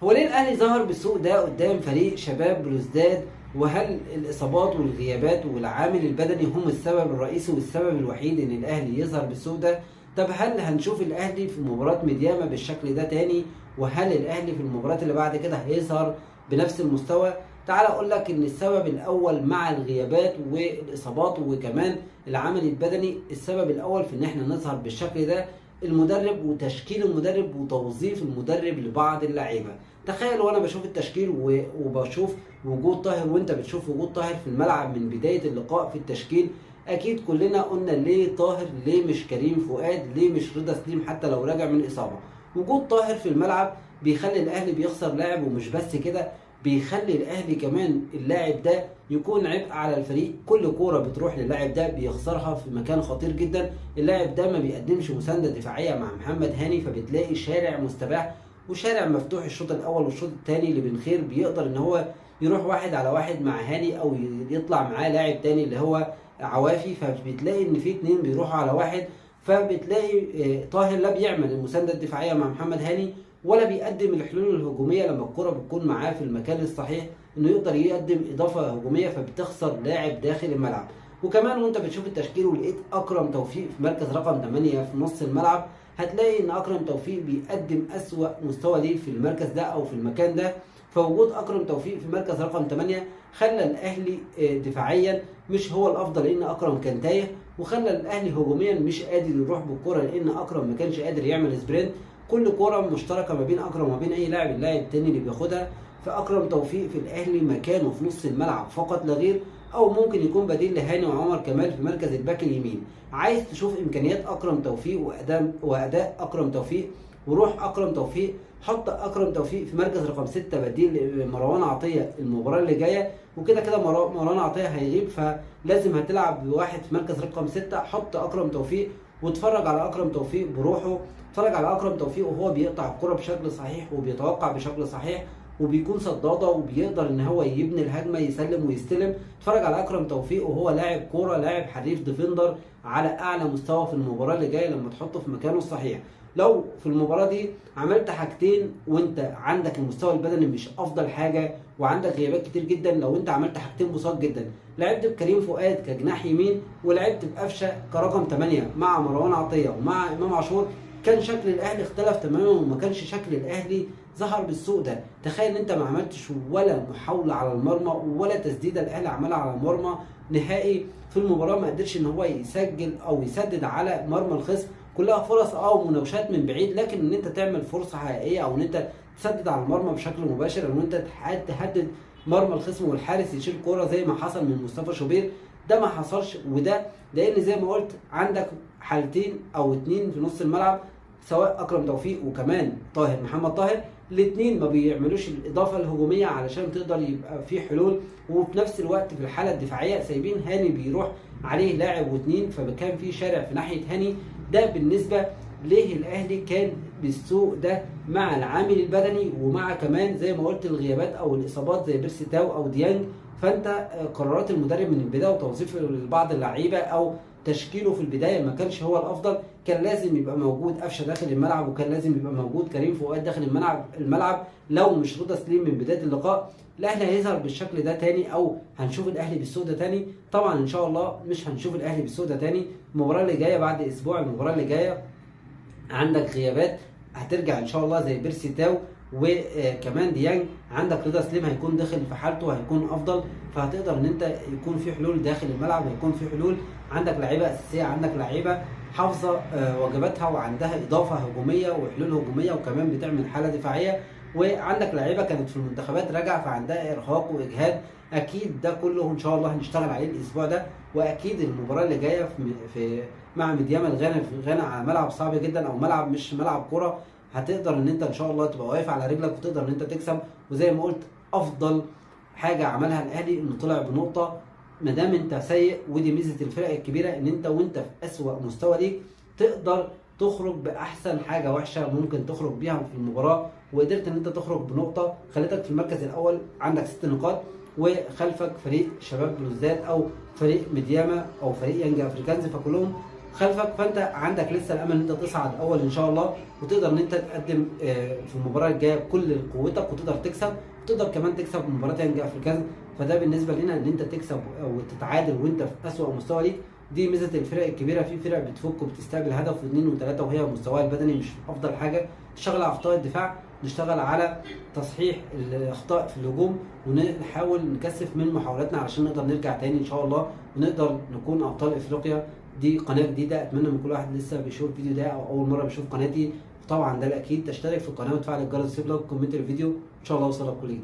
هو ليه الاهلي ظهر بالسوء ده قدام فريق شباب بلوزداد؟ وهل الاصابات والغيابات والعامل البدني هم السبب الرئيسي والسبب الوحيد ان الاهلي يظهر بالسوء ده؟ طب هل هنشوف الاهلي في مباراة ميدياما بالشكل ده تاني؟ وهل الاهلي في المباراة اللي بعد كده هيظهر بنفس المستوى؟ تعال اقول لك ان السبب الاول مع الغيابات والاصابات وكمان العامل البدني، السبب الاول في ان احنا نظهر بالشكل ده المدرب وتشكيل المدرب وتوظيف المدرب لبعض اللعيبة. تخيل وانا بشوف التشكيل وبشوف وجود طاهر، وانت بتشوف وجود طاهر في الملعب من بداية اللقاء في التشكيل، اكيد كلنا قلنا ليه طاهر، ليه مش كريم فؤاد، ليه مش رضا سليم حتى لو راجع من اصابه. وجود طاهر في الملعب بيخلي الاهلي بيخسر لاعب، ومش بس كده، بيخلي الاهلي كمان اللاعب ده يكون عبء على الفريق. كل كورة بتروح للاعب ده بيخسرها في مكان خطير جدا. اللاعب ده ما بيقدمش مساندة دفاعية مع محمد هاني، فبتلاقي شارع مستباح وشارع مفتوح الشوط الاول والشوط الثاني لبن خير، بيقدر ان هو يروح واحد على واحد مع هاني او يطلع معاه لاعب تاني اللي هو عوافي، فبتلاقي ان في اتنين بيروحوا على واحد، فبتلاقي طاهر لا بيعمل المساندة الدفاعية مع محمد هاني ولا بيقدم الحلول الهجومية لما الكره بتكون معاه في المكان الصحيح انه يقدر يقدم اضافه هجومية، فبتخسر لاعب داخل الملعب. وكمان وانت بتشوف التشكيل ولقيت اكرم توفيق في مركز رقم 8 في نص الملعب، هتلاقي ان اكرم توفيق بيقدم اسوأ مستوى ليه في المركز ده او في المكان ده. فوجود اكرم توفيق في مركز رقم 8 خلى الاهلي دفاعيا مش هو الافضل لان اكرم كان تايه، وخلى الاهلي هجوميا مش قادر يروح بالكرة لان اكرم ما كانش قادر يعمل sprint. كل كرة مشتركة ما بين اكرم وما بين اي لاعب، اللاعب التاني اللي بياخدها. فاكرم توفيق في الاهلي مكانه في نص الملعب فقط لا غير، او ممكن يكون بديل لهاني وعمر كمال في مركز الباك اليمين. عايز تشوف امكانيات اكرم توفيق واداء اكرم توفيق وروح اكرم توفيق، حط اكرم توفيق في مركز رقم 6 بديل مروان عطية المباراة اللي جاية، وكده كده مروان عطية هيغيب فلازم هتلعب بواحد في مركز رقم 6. حط اكرم توفيق واتفرج على اكرم توفيق بروحه، اتفرج على اكرم توفيق وهو بيقطع الكره بشكل صحيح وبيتوقع بشكل صحيح وبيكون صداده وبيقدر ان هو يبني الهجمة، يسلم ويستلم. اتفرج على اكرم توفيق وهو لاعب كورة، لاعب حريف، defender على اعلى مستوى في المباراة اللي جاية لما تحطه في مكانه الصحيح. لو في المباراة دي عملت حاجتين وانت عندك المستوى البدني مش افضل حاجة وعندك غيابات كتير جدا، لو انت عملت حاجتين بساط جدا، لعبت بكريم فؤاد كجناح يمين ولعبت بقفشه كرقم 8 مع مروان عطية ومع امام عاشور، كان شكل الاهلي اختلف تماما وما كانش شكل الاهلي ظهر بالسوء ده. تخيل ان انت ما عملتش ولا محاولة على المرمى ولا تسديده الاهلي عملها على المرمى نهائي في المباراة، ما قدرش ان هو يسجل او يسدد على مرمى الخصم. كلها فرص ومناوشات من بعيد، لكن ان انت تعمل فرصة حقيقية او ان انت تسدد على المرمى بشكل مباشر او ان انت تهدد مرمى الخصم والحارس يشيل كورة زي ما حصل من مصطفى شوبير، ده ما حصلش. وده لان زي ما قلت عندك حالتين او اتنين في نص الملعب، سواء اكرم توفيق وكمان طاهر محمد طاهر، الاثنين ما بيعملوش الاضافة الهجومية علشان تقدر يبقى في حلول، وفي نفس الوقت في الحالة الدفاعية سايبين هاني بيروح عليه لاعب واثنين، فكان في شارع في ناحية هاني. ده بالنسبة ليه الاهلي كان بالسوء ده مع العامل البدني ومع كمان زي ما قلت الغيابات او الاصابات زي بيرسي تاو او ديانج. فانت قرارات المدرب من البداية وتوظيف بعض اللعيبة او تشكيله في البداية ما كانش هو الافضل. كان لازم يبقى موجود قفشه داخل الملعب، وكان لازم يبقى موجود كريم فؤاد داخل الملعب لو مش رضا سليم من بداية اللقاء. الاهلي هيظهر بالشكل ده تاني او هنشوف الاهلي بالسوء ده تاني؟ طبعا ان شاء الله مش هنشوف الاهلي بالسوء ده تاني. المباراة اللي جاية بعد اسبوع، المباراة اللي جاية عندك غيابات هترجع ان شاء الله زي بيرسي تاو وكمان ديانج، عندك رضا سليم هيكون داخل في حالته وهيكون افضل، فهتقدر ان انت يكون في حلول داخل الملعب، هيكون في حلول. عندك لعيبة اساسية، عندك لعيبة حافظه واجباتها وعندها اضافه هجومية وحلول هجومية وكمان بتعمل حاله دفاعية، وعندك لعيبة كانت في المنتخبات راجعه فعندها ارهاق واجهاد. اكيد ده كله ان شاء الله هنشتغل عليه الاسبوع ده، واكيد المباراة اللي جاية في مع ميدياما الغانا في غانا على ملعب صعب جدا او ملعب مش ملعب كره، هتقدر ان انت ان شاء الله تبقى واقف على رجلك وتقدر ان انت تكسب. وزي ما قلت افضل حاجة عملها الاهلي انه طلع بنقطة. ما دام انت سيء، ودي ميزة الفرق الكبيرة ان انت وانت في اسوأ مستوى ليك تقدر تخرج باحسن حاجة وحشة ممكن تخرج بيها في المباراة، وقدرت ان انت تخرج بنقطة خلتك في المركز الاول، عندك 6 نقاط وخلفك فريق شباب بلوزداد او فريق ميدياما او فريق يانج افريكانز، فكلهم خلفك، فانت عندك لسه الامل ان انت تصعد اول ان شاء الله، وتقدر ان انت تقدم في المباراة الجاية بكل قوتك وتقدر تكسب، وتقدر كمان تكسب مباراة يانج افريكانز. فده بالنسبة لنا ان انت تكسب او تتعادل وانت في اسوأ مستوى ليك، دي ميزة الفرق الكبيرة. في فرق بتفك وبتستقبل هدف واثنين وثلاثة وهي مستواها البدني مش افضل حاجة. نشتغل على اخطاء الدفاع، نشتغل على تصحيح الاخطاء في الهجوم، ونحاول نكثف من محاولاتنا علشان نقدر نرجع تاني ان شاء الله ونقدر نكون ابطال افريقيا. دي قناة جديدة، اتمنى من كل واحد لسه بيشوف الفيديو ده او اول مرة بيشوف قناتي طبعا ده الاكيد تشترك في القناة وتفعل الجرس وتسيب like و comment الفيديو، ان شاء الله اوصلك كل جديد.